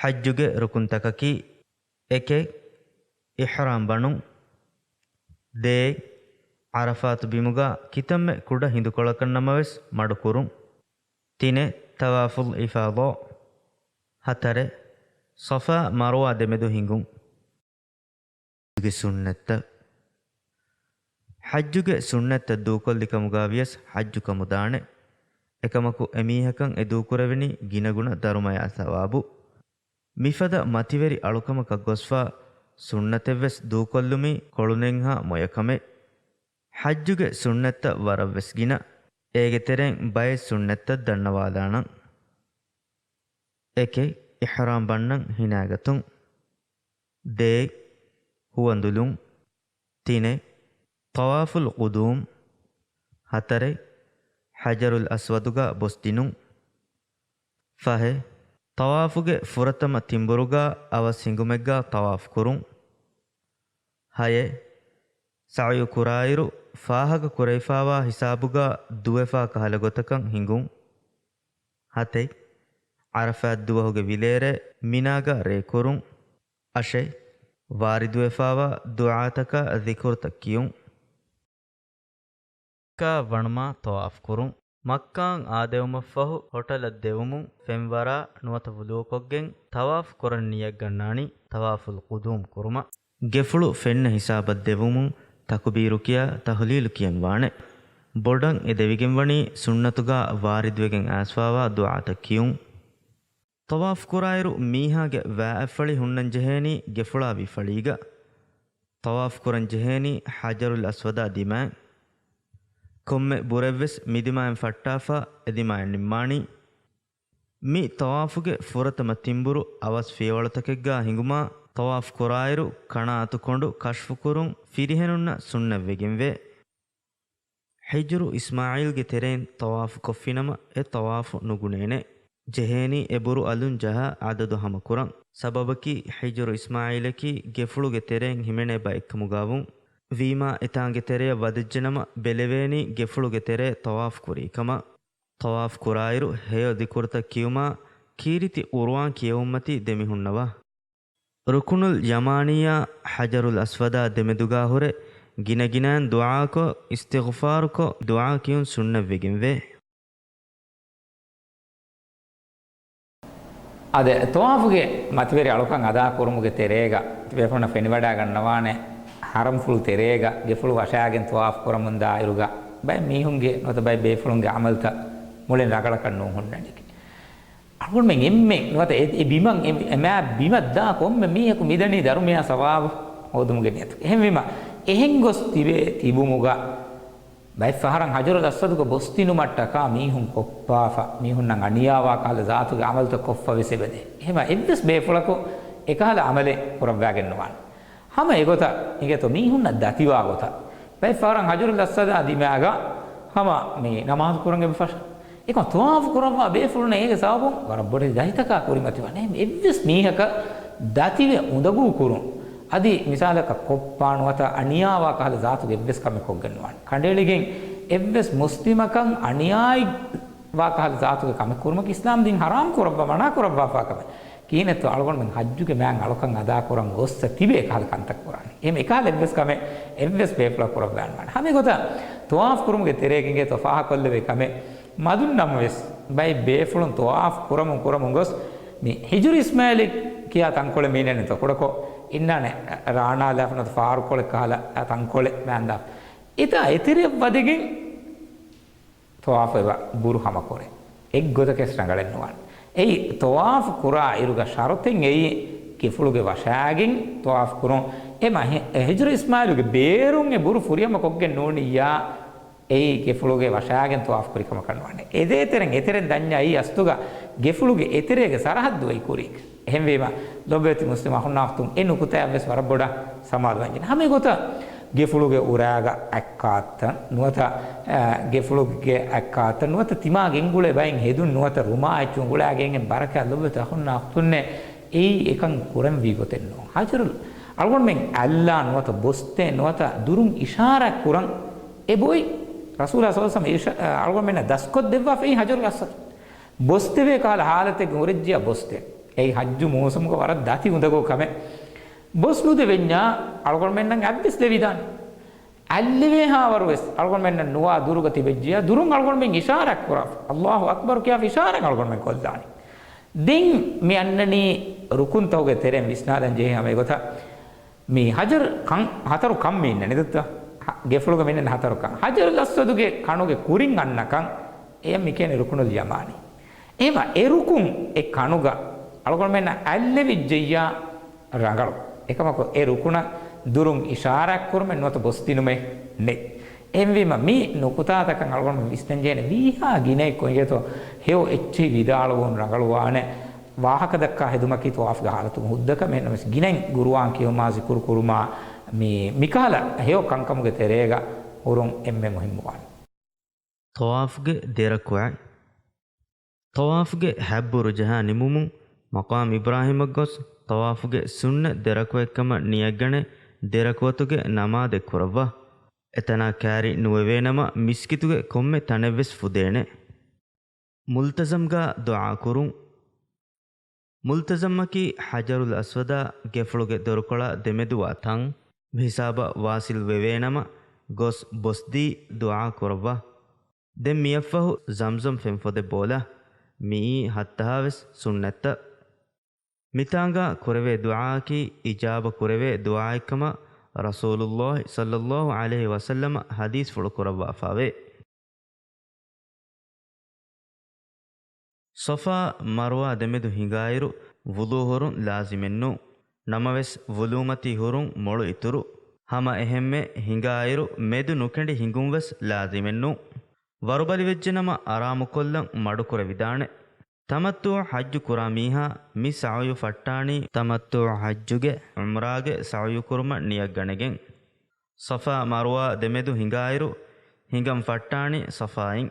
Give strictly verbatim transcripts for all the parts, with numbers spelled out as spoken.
ޙައްޖުގެ ރުކުންތަކަކީ، އެކެއް، އިޙްރާމް ބަނުން. ދޭއް، ޢަރަފާތު ބިމުގަ ކިތަންމެ ކުޑަ ހިނދުކޮޅަކަށް ނަމަވެސް މަޑުކުރުން. ތިނެއް، ޠަވާފުލް އިފާޟާ. ހަތަރެއް، ޞަފާ މަރުވާ ދެމެދު ހިނގުން. ގެ ސުންނަތްތައް. ޙައްޖުގެ ސުންނަތްތައް ދޫކޮށްލިކަމުގަ ވިޔަސް ޙައްޖު ކަމުދާނެ. އެކަމަކު އެމީހަކަށް އެ ދޫކުރެވެނީ ގިނަގުނަ ދަރުމަޔާ ސަވާބު. މިފަދަ މަތިވެރި އަޅުކަމަކަށް ގޮސްފަ ސުންނަތެއްވެސް ދޫކޮށްލުމީ ކޮޅުނެންހާ މޮޔަ ކަމެއް. ޙައްޖުގެ ސުންނަތްތައް ވަރަށްވެސް ގިނަ. އޭގެ ތެރެއިން ބައެއް ސުންނަތްތައް ދަންނަވާލާނަން. އެކެއް، އިޙްރާމް ބަންނަން ހިނާގަތުން. ދޭއް، ހުވަނދުލުން. ތިނެއް، ޠަވާފުލް ޤުދޫމް. ހަތަރެއް، ޙަޖަރުލް އަސްވަދުގަ ބޮސްދިނުން. ފަހެއް، ޠަވާފުގެ ފުރަތަމަ ތިނބުރުގަ އަވަސް ހިނގުމެއްގަ ޠަވާފު ކުރުން. ހައެއް، ސަޢުޔު ކުރާއިރު ފާހަގަ ކުރެވިފާވާ ހިސާބުގަ ދުވެފާ ކަހަލަ ގޮތަކަށް ހިނގުން. ހަތެއް، ޢަރަފާތް ދުވަހުގެ ވިލޭރޭ މިނާގަ ރޭކުރުން. އަށެއް، ވާރިދުވެފާވާ ދުޢާތަކާ ޛިކުރުތައް ކިޔުން. މައްކާ ވަނުމާ ޠަވާފު ކުރުން. މައްކާން އާދެވުމަށްފަހު ހޮޓަލަށް ދެވުމުން ފެންވަރާ ނުވަތަ ވުޟޫކޮށްގެން ޠަވާފު ކުރަން ނިޔަތްގަންނާނީ ޠަވާފުލް ޤުދޫމް ކުރުމަށް. ގެފުޅު ފެންނަ ހިސާބަށް ދެވުމުން ތަކުބީރު ކިޔާ ތަހުލީލު ކިޔަން ވާނެ. ބޮޑަށް އެ ދެވިގެންވަނީ ސުންނަތުގަ ވާރިދުވެގެން އައިސްފާވާ ދުޢާތައް ކިޔުން. ޠަވާފު ކުރާއިރު މީހާގެ ވާއަތްފަޅި ހުންނަން ޖެހޭނީ ގެފުޅާ ވި ފަޅީގަ. ޠަވާފު ކުރަން ޖެހޭނީ ޙަޖަރުލް އަސްވަދާ ދިމާއިން. ކޮންމެ ބުރެއްވެސް މިދިމާއިން ފައްޓާފަ އެދިމާއިން ނިންމާނީ. މި ޠަވާފުގެ ފުރަތަމަ ތިނބުރު އަވަސް ފިޔަވަޅުތަކެއްގާ ހިނގުމާ، ޠަވާފު ކުރާއިރު ކަނާތު ކޮނޑު ކަޝްފު ކުރުން ފިރިހެނުންނަށް ސުންނަތްވެގެންވޭ. ހިޖުރު އިސްމާޢީލްގެ ތެރެއިން ޠަވާފު ކޮށްފިނަމަ، އެ ޠަވާފު ނުގުނޭނެ. ޖެހޭނީ އެ ބުރު އަލުން ޖަހާ އަދަދު ހަމަކުރަން. ސަބަބަކީ، ހިޖުރު އިސްމާޢީލަކީ ގެފުޅުގެ ތެރެއިން ހިމެނޭ ބައެއްކަމުގާވުން. ވީމާ، އެތާނގެ ތެރެޔަށް ވަދެއްޖެނަމަ، ބެލެވޭނީ ގެފުޅުގެ ތެރޭ ޠަވާފު ކުރީ ކަމަށް. ޠަވާފު ކުރާއިރު ހެޔޮ ޛިކުރުތައް ކިޔުމާ، ކީރިތި ޤުރުއާން ކިޔެވުންމަތީ ދެމިހުންނަވާ. ރުކުނުލް ޔަމާނީއާ ޙަޖަރުލް އަސްވަދާ ދެމެދުގާ ހުރެ، ގިނަގިނައިން ދުޢާކޮށް، އިސްތިޣްފާރުކޮށް، ދުޢާ ކިޔުން ސުންނަތްވެގެންވޭ. އާދެ، ޠަވާފުގެ މަތިވެރި އަޅުކަން އަދާ ކުރުމުގެ ތެރޭގަ ބޭފުޅުންނަށް ފެނިވަޑައިގަންނަވާނެ، ޙަރަމްފުޅު ތެރޭގަ ގެފުޅު ވަށާގެން ޠަވާފު ކުރަމުންދާއިރުގަ ބައެއް މީހުންގެ ނުވަތަ ބައެއް ބޭފުޅުންގެ ޢަމަލުތައް މުޅިން ރަނގަޅަކަށް ނޫން ހުންނަނީކީ. އަޅުގަނޑުމެން އެންމެން ނުވަތަ އެ، އެ ބިމަށް އެ، އެ މާ ބިމަށް ދާ ކޮންމެ މީހަކު މިދަނީ ދަރުމަޔާ ސަވާބު ހޯދުމުގެ ނިޔަތު. އެހެންވީމަ، އެހެން ގޮސް ތިބޭ ތިބުމުގަ ބައެއް ފަހަރަށް ޙަޖަރުލް އަސްވަދުގަ ބޮސްދިނުމަށްޓަކާ މީހުން ކޮއްޕާފަ، މީހުންނަށް އަނިޔާވާ ކަހަލަ ޒާތުގެ ޢަމަލުތައް ކޮށްފަ ވެސް އެބަދޭ. އެހެމަ އެއްވެސް ބޭފުޅަކު އެކަހަލަ ޢަމަލެއް ކުރައްވާގެން ނުވާނެ. ހަމަ އެގޮތަށް އިނގޭތޯ މީހުންނަށް ދަތިވާ ގޮތަށް. ބައެއް ފަހަރަށް ޙަޖަރުލް އަސްވަދާ ދިމާގަ ހަމަ މި ނަމާދު ކުރަން އެބަ ފަށާ. އެކަމަ ޠަވާފު ކުރައްވާ ބޭފުޅުންނަށް އޭގެ ސަބަބުން ވަރަށް ބޮޑެތި ދަތިތަކާ ކުރިމަތިވާނެ. އެހެން އެއްވެސް މީހަކަށް ދަތިވެ އުނދަގޫ ކުރުން. އަދި މިސާލަކަށް ކޮއްޕާ ނުވަތަ އަނިޔާވާ ކަހަލަ ޒާތުގެ އެއްވެސް ކަމެއް ކޮށްގެން ނުވާނެ. ކަނޑައެޅިގެން އެއްވެސް މުސްލިމަކަށް އަނިޔާއެއް ވާ ކަހަލަ ޒާތުގެ ކަމެއް ކުރުމަކީ އިސްލާމް ދީން ޙަރާމް ކުރައްވާ، މަނާ ކުރައްވާފާ ކަމެއް. ކިހިނެއްތޯ އަޅުގަނޑުމެން ޙައްޖުގެ މާތް އަޅުކަން އަދާ ކުރަން ގޮއްސަ ތިބޭ އެކަހަލަ ކަންތައް ކުރާނީ. އެހެން އެކަހަލަ އެއްވެސް ކަމެއް އެއްވެސް ބޭފުޅަކު ކުރައްވާން ވާނެ. ހަމަ އެގޮތަށް ޠަވާފު ކުރުމުގެ ތެރޭގަ އިނގޭތޯ ފާހަގަކޮށްލެވޭ ކަމެއް. މަދުން ނަމަވެސް، ބައެއް ބޭފުޅުން ޠަވާފު ކުރަމުން ކުރަމުން ގޮސް، މި ހިޖުރު އިސްމާޢީލް ކިޔާ ތަންކޮޅެއް މީނަން ތަކުޑަކޮށް އިންނާނެ، ރާނާލާފަ ނުވަތަ ފާރުކޮޅެއް ކަހަލަ ތަންކޮޅެއް މާންދާފަ. އެތާ އެތެރެއަށް ވަދެގެން ޠަވާފު އެބަ ބުރު ހަމަކުރޭ. އެއްގޮތަކަސް ރަނގަޅެއް ނުވާނެ. އެއީ، ޠަވާފު ކުރާ އިރުގަ ޝަރުތެއް އެއީ، ގެފުޅުގެ ވަށާގެން ޠަވާފު ކުރުން. އެ މަ-، ހި-، ހިޖުރު އިސްމާޢީލުގެ ބޭރުން އެ ބުރު ފުރިހަމަ ކޮށްގެން ނޫނިއްޔާ، އެއީ ގެފުޅުގެ ވަށާގެން ޠަވާފު ކުރި ކަމަކަށް ނުވާނެ. އެ ދޭތެރެން އެތެރެން ދަންޏާ އެއީ އަސްލުގަ ގެފުޅުގެ އެތެރޭގެ ސަރަހައްދު އޮތް ކުރީގަ. އެހެންވީމަ، ލޮބުވެތި މުސްލިމް އަޚުންނާ އުޚްތުން އެ ނުކުތާއަށްވެސް ވަރަށް ބޮޑަށް ސަމާލުވަންޖެހޭ. ހަމަ އެގޮތަށް ގެފުޅުގެ އުރާގަ އަތްކާއްތައް ނުވަތަ، އަ، ގެފުޅުގެ އަތްކާއްތައް ނުވަތަ ތިމާ ގެންގުޅޭ ބައިން ހެދުން ނުވަތަ ރުމާ އެއްޗުން ގުޅާގެން ބަރަކާތް ލޮބުވެތި އަޚުންނާ އުޚްތުންނޭ އެއީ އެކަން ކުރަންވީ ގޮތެއް ނޫން. ހަޖަރުލް އަޅުގަނޑުމެން އަތްލާ ނުވަތަ ބޮސްތޭ ނުވަތަ ދުރުން އިޝާރާތް ކުރަން އެބޮތް ރަސޫލާ ޞައްލަﷲު ޢަލައިހި ވަސައްލަމަ އިޝާ-، އަޅުގަނޑުމެންނަށް ދަސްކޮށްދެއްވާފައި ހަޖަރުގެ އަސަރު. ބޮސްތެވޭ ކަހަލަ ޙާލަތެއްގަ ހުރެއްޖިޔާ ބޮސްތޭ. އެއީ ޙައްޖު މޫސުމުގަ ވަރަށް ދަތި އުނދަގޫ ކަމެއް. ގޮސް ނުދެވެންޏާ އަޅުގަނޑުމެންނަށް އަތްވެސް ލެވިދާނެ. އަތްލެވޭހާވަރުވެސް އަޅުގަނޑުމެންނަށް ނުވާ ދުރުގަ ތިބެއްޖިޔާ، ދުރުން އަޅުގަނޑުމެން އިޝާރާތް ކުރާ، ﷲ އަކްބަރު ކިޔާފަ އިޝާރާތް އަޅުގަނޑުމެން ކޮށްލާނެ. ދެން މި އަންނަނީ ރުކުންތަކުގެ ތެރެއިން ވިސްނާލަން ޖެހޭ ހަމަ އެގޮތަށް މި ހަޖަރު ކަން، ހަތަރު ކަން މި އިންނަނީ ދޯ؟ ހަ-، ގެފުޅުގަ މި އިންނަނީ ހަތަރު ކަން. ހަޖަރުލް އަސްވަދުގެ ކަނުގެ ކުރިން އަންނަ ކަން އެޔަށް މި ކިޔަނީ ރުކުނުލް ޔަމާނީ. އެހެމަ އެ ރުކުން އެ ކަނުގަ އަޅުގަނޑުމެންނަށް އަތްލެވިއްޖެއްޔާ ރަނގަޅު. އެކަމަކު އެ ރުކުނަށް ދުރުން އިޝާރާތް ކުރުމެއް ނުވަތަ ބޮސްދިނުމެއް ނެތް. އެހެންވީމަ މި ނުކުތާތަކަށް އަޅުގަނޑު ވިސްނަންޖެހޭނެ ވީހާ ގިނައެއް ކޮންގެތޯ ހެޔޮ އެއްޗެހި ވިދާޅުވުން ރަނގަޅުވާނެ. ވާހަކަ ދައްކާ ހެދުމަކީ ޠަވާފްގެ ޙާލަތު ހުއްދަ ކަމެއް. ނަމަވެސް ގިނައިން ޤުރުއާން ކިޔުމާ، ޒިކުރު ކުރުމާ، މި، މިކަހަލަ ހެޔޮ ކަންކަމުގެ ތެރޭގަ ހުރުން އެންމެ މުހިއްމުވާނެ. ޠަވާފްގެ ދެ ރަކުޢަތް. ޠަވާފްގެ ހަތްބުރު ޖަހާ ނިމުމުން މަޤާމް އިބްރާހީމަށް ގޮސް، ޠަވާފްގެ ސުންނަތް ދެ ރަކުޢަތްކަމަށް ނިޔަތްގަނެ، ދެ ރަކުޢަތުގެ ނަމާދެއް ކުރައްވާ. އެތަނާ ކާރި ނުވެވޭނަމަ، މިސްކިތުގެ ކޮންމެ ތަނެއްވެސް ފުދޭނެ. މުލްތަޒަމްގަ ދުޢާ ކުރުން. މުލްތަޒަމްއަކީ ޙަޖަރުލް އަސްވަދާ ގެފުޅުގެ ދޮރުކޮޅާ ދެމެދުވާ ތަން. މިހިސާބަށް ވާޞިލް ވެވޭނަމަ، ގޮސް ބޮސްދީ ދުޢާ ކުރައްވާ. ދެން މިއަށްފަހު ޒަމްޒަމް ފެން ފޮދެއް ބޯލާ. މިއީ ހައްތަހާވެސް ސުންނަތްތައް. މިތާނގާ ކުރެވޭ ދުޢާއަކީ އިޖާބަ ކުރެވޭ ދުޢާއެއްކަމަށް ރަސޫލުﷲ ޞައްލަﷲ ޢަލައިހި ވަސައްލަމަ ޙަދީޘްފުޅު ކުރައްވާފާވޭ. ޞަފާ މަރުވާ ދެމެދު ހިނގާއިރު ވުޟޫ ހުރުން ލާޒިމެއްނޫ. ނަމަވެސް ވުޟޫމަތީ ހުރުން މޮޅު އިތުރު. ހަމަ އެހެންމެ ހިނގާއިރު މެދު ނުކެނޑި ހިނގުން ވެސް ލާޒިމެއްނޫ. ވަރުބަލިވެއްޖެނަމަ އަރާމުކޮށްލަން މަޑުކުރެވިދާނެ. ތަމައްތުޢު ޙައްޖު ކުރާ މީހާ މި ސަޢުޔު ފައްޓާނީ ތަމައްތުޢު ޙައްޖުގެ ޢުމްރާގެ ސަޢުޔު ކުރުމަށް ނިޔަތްގަނެގެން. ޞަފާ މަރުވާ ދެމެދު ހިނގާއިރު ހިނގަން ފައްޓާނީ ޞަފާއިން.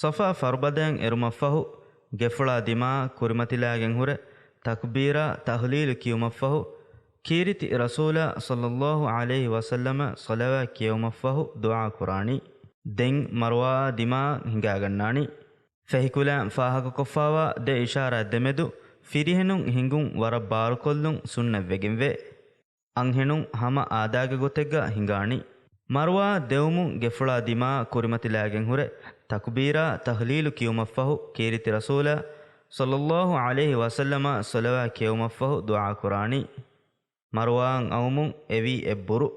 ޞަފާ ފަރުބަދައިން އެރުމަށްފަހު، ގެފުޅާ ދިމާއަށް ކުރިމަތިލާގެން ހުރެ، ތަކްބީރާ ތަހްލީލު ކިޔުމަށްފަހު، ކީރިތި ރަސޫލާ ޞައްލަﷲ ޢަލައިހި ވަސައްލަމަށް ޞަލަވާތް ކިޔެވުމަށްފަހު ދުޢާ ކުރާނީ. ދެން މަރުވާއާ ދިމާއަށް ހިނގާގަންނާނީ. ފެހިކުލައިން ފާހަގަކޮށްފާވާ ދެ އިޝާރާތް ދެމެދު ފިރިހެނުން ހިނގުން ވަރަށް ބާރުކޮށްލުން ސުންނަތްވެގެންވޭ. އަންހެނުން ހަމަ އާދާގެ ގޮތެއްގަ ހިނގާނީ. މަރުވާ ދެވުމުން ގެފުޅާ ދިމާ ކުރިމަތިލާގެން ހުރެ، ތަކުބީރާ ތަހްލީލު ކިޔުމަށްފަހު، ކީރިތި ރަސޫލާ ޞައްލަﷲ ޢަލައިހި ވަސައްލަމަށް ޞަލަވާތް ކިޔެވުމަށްފަހު ދުޢާ ކުރާނީ. މަރުވާއަށް އައުމުން އެވީ އެއްބުރު.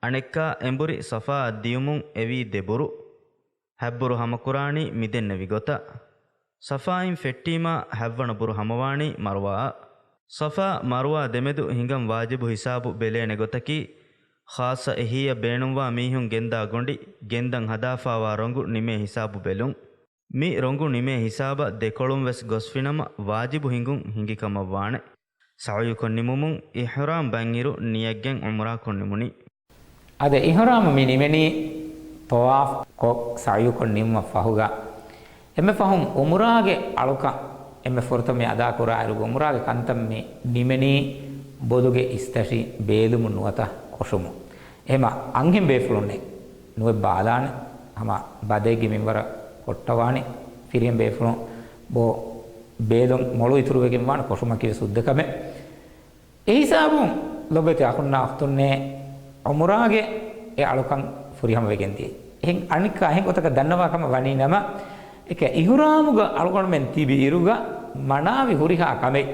އަނެއްކާ އެނބުރި ޞަފާއަށް ދިޔުމުން އެވީ ދެބުރު. ހަތްބުރު ހަމަކުރާނީ މިދެންނެވި ގޮތަށް. ޞަފާއިން ފެއްޓީމާ ހަތްވަނަ ބުރު ހަމަވާނީ މަރުވާއަށް. ޞަފާ މަރުވާ ދެމެދު ހިނގަން ވާޖިބު ހިސާބު ބެލޭނެ ގޮތަކީ، ޚާއްޞަ އެހީއަށް ބޭނުންވާ މީހުން ގެންދާ ގޮނޑި، ގެންދަން ހަދާފާވާ ރޮނގު ނިމޭ ހިސާބު ބެލުން. މި ރޮނގު ނިމޭ ހިސާބަށް ދެކޮޅުން ވެސް ގޮސްފިނަމަ ވާޖިބު ހިނގުން ހިނގި ކަމަށްވާނެ. ސަޢުޔުކޮށް ނިމުމުން އިޙްރާމް ބަންއިރު ނިޔަތްގެން ޢުމްރާކޮށް ނިމުނީ. އަދި އިޙްރާމު މި ނިމެނީ ޠަވާފް ކޮށް ސަޢުޔުކޮށް ނިމުމަށް ފަހުގަ. އެންމެ ފަހުން ޢުމްރާގެ އަޅުކަން އެންމެ ފުރަތަމަ މި އަދާކުރާއިރު ޢުމްރާގެ ކަންތައް މި ނިމެނީ ބޮލުގެ އިސްތަށި ބޭލުމުން ނުވަތަ ކޮށުމުން. އެހެމަ އަންހެން ބޭފުޅުންނެއް ނުވެ ބާލާނެ، ހަމަ ބަދައިގެ މިންވަރަށް ކޮށްޓަވާނެ. ފިރިހެން ބޭފުޅުން ބޯ ބޭލުން މޮޅު އިތުރުވެގެން ވާނެ، ކޮށުމަކީ ވެސް ހުއްދަ ކަމެއް. އެހިސާބުން ލޮބުވެތި އަޚުންނާ އުޚްތުންނޭ، ޢުމްރާގެ އެ އަޅުކަން ފުރިހަމަވެގެން ދިޔައީ. އެހެން އަނެއްކާ އެހެން ގޮތަކަށް ދަންނަވާ ކަމަށް ވަނީ ނަމަ، އެކަ އިޙްރާމުގަ އަޅުގަނޑުމެން ތިބި އިރުގަ މަނާވި ހުރިހާ ކަމެއް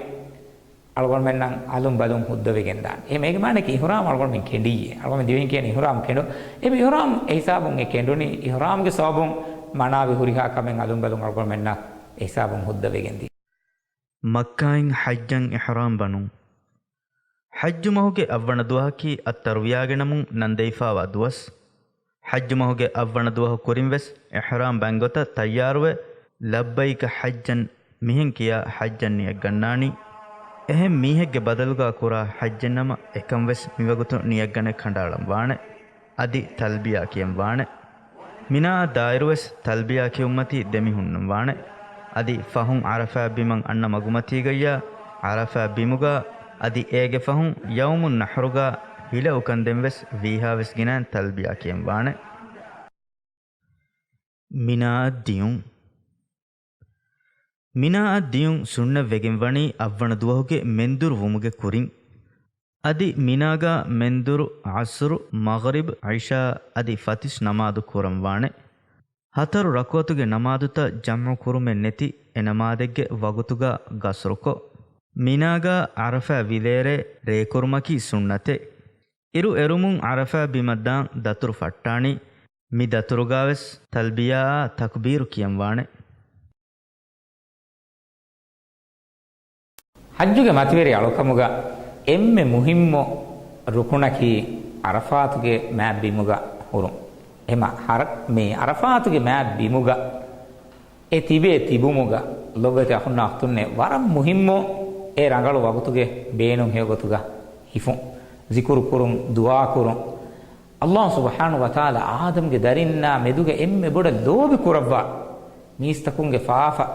އަޅުގަނޑުމެންނަށް އަލުން ބަލުން ހުއްދަވެގެން ދާނެ. އެހެން އޭގެ މާނައަކީ އިޙްރާމް އަޅުގަނޑުމެން ކެނޑިއްޔޭ. އަޅުގަނޑުމެން ދިވެހިން ކިޔަނީ އިޙްރާމް ކެނޑުން. އެ އިޙްރާމް އެ ހިސާބުން އެ ކެނޑުނީ އިޙްރާމްގެ ސަބަބުން މަނާވި ހުރިހާ ކަމެއް އަލުން ބަލުން އަޅުގަނޑުމެންނަށް އެ ހިސާބުން ހުއްދަވެގެން ދިޔަ. މައްކާއިން ޙައްޖަށް އިޙްރާމް ބަނުން. ޙައްޖު މަހުގެ އަށްވަނަ ދުވަހަކީ އައްތަރުވިޔާގެ ނަމުން ނަންދެވިފާވާ ދުވަސް. ޙައްޖު މަހުގެ އަށްވަނަ ދުވަހު ކުރިން ވެސް އިޙްރާމް ބަންގޮތަށް ތައްޔާރުވެ، ލައްބައިކަ ޙައްޖަން މިހެން ކިޔާ ޙައްޖަށް ނިޔަތްގަންނާނީ. އެހެން މީހެއްގެ ބަދަލުގާ ކުރާ ޙައްޖެއްނަމަ، އެކަން ވެސް މިވަގުތު ނިޔަތްގަނެ ކަނޑައަޅަން ވާނެ. އަދި ތަލްބިޔާ ކިޔަން ވާނެ. މިނާއަށް ދާއިރުވެސް ތަލްބިޔާ ކިޔުމަތީ ދެމިހުންނަން ވާނެ. އަދި ފަހުން ޢަރަފާތް ބިމަށް އަންނަ މަގުމަތީގައްޔާ، ޢަރަފާތް ބިމުގާ، އަދި އޭގެ ފަހުން ޔައުމުއް ނަޙްރުގާ ހިލަ އުކަންދެން ވެސް ވީހާވެސް ގިނައިން ތަލްބިޔާ ކިޔަން ވާނެ. މިނާއަށް ދިޔުން. މިނާއަށް ދިޔުން ސުންނަތްވެގެން ވަނީ އަށްވަނަ ދުވަހުގެ މެންދުރު ވުމުގެ ކުރިން. އަދި މިނާގާ މެންދުރު ޢަޞްރު، މަޣްރިބް، ޢިޝާ އަދި ފަތިސް ނަމާދު ކުރަންވާނެ. ހަތަރު ރަކުޢަތުގެ ނަމާދުތައް ޖަމްޢު ކުރުމެއް ނެތި އެ ނަމާދެއްގެ ވަގުތުގާ ގަޞްރުކޮށް، މިނާގާ ޢަރަފާތް ވިލޭރޭ ރޭކުރުމަކީ ސުންނަތެއް. އިރު އެރުމުން ޢަރަފާތް ބިމަށް ދާން ދަތުރު ފައްޓާނީ. މި ދަތުރުގާވެސް ތަލްބިޔާއާ ތަކްބީރު ކިޔަންވާނެ. ޙައްޖުގެ މަތިވެރި އަޅުކަމުގަ އެންމެ މުހިއްމު ރުކުނަކީ ޢަރަފާތުގެ މާތް ބިމުގަ ހުރުން. އެމަ ހަރ-، މި ޢަރަފާތުގެ މާތް ބިމުގަ އެ ތިބޭ ތިބުމުގަ ލޮބުވެތި އަޚުންނާ އުޚްތުންނޭ ވަރަށް މުހިއްމު އެ ރަނގަޅު ވަގުތުގެ ބޭނުން ހެޔޮގޮތުގަ ހިފުން، ޒިކުރު ކުރުން، ދުޢާ ކުރުން. ﷲ ސުބްޙާނަހޫ ވަތަޢާލާ އާދަމްގެ ދަރިންނާ މެދުގަ އެންމެ ބޮޑަށް ލޯބި ކުރައްވާ މީސްތަކުންގެ ފާފަ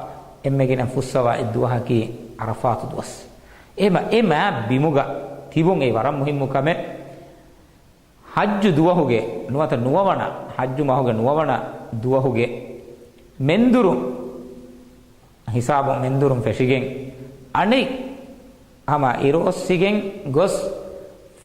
އެންމެ ގިނަ ފުއްސަވާ އެއްދުވަހަކީ ޢަރަފާތު ދުވަސް. އެމަ އެ މާތް ބިމުގަ ތިބުން އެއީ ވަރަށް މުހިއްމު ކަމެއް. ޙައްޖު ދުވަހުގެ ނުވަތަ ނުވަވަނަ ޙައްޖު މަހުގެ ނުވަވަނަ ދުވަހުގެ މެންދުރު ހިސާބު މެންދުރުން ފެށިގެން އަނެއް ހަމަ އިރު އޮއްސިގެން ގޮސް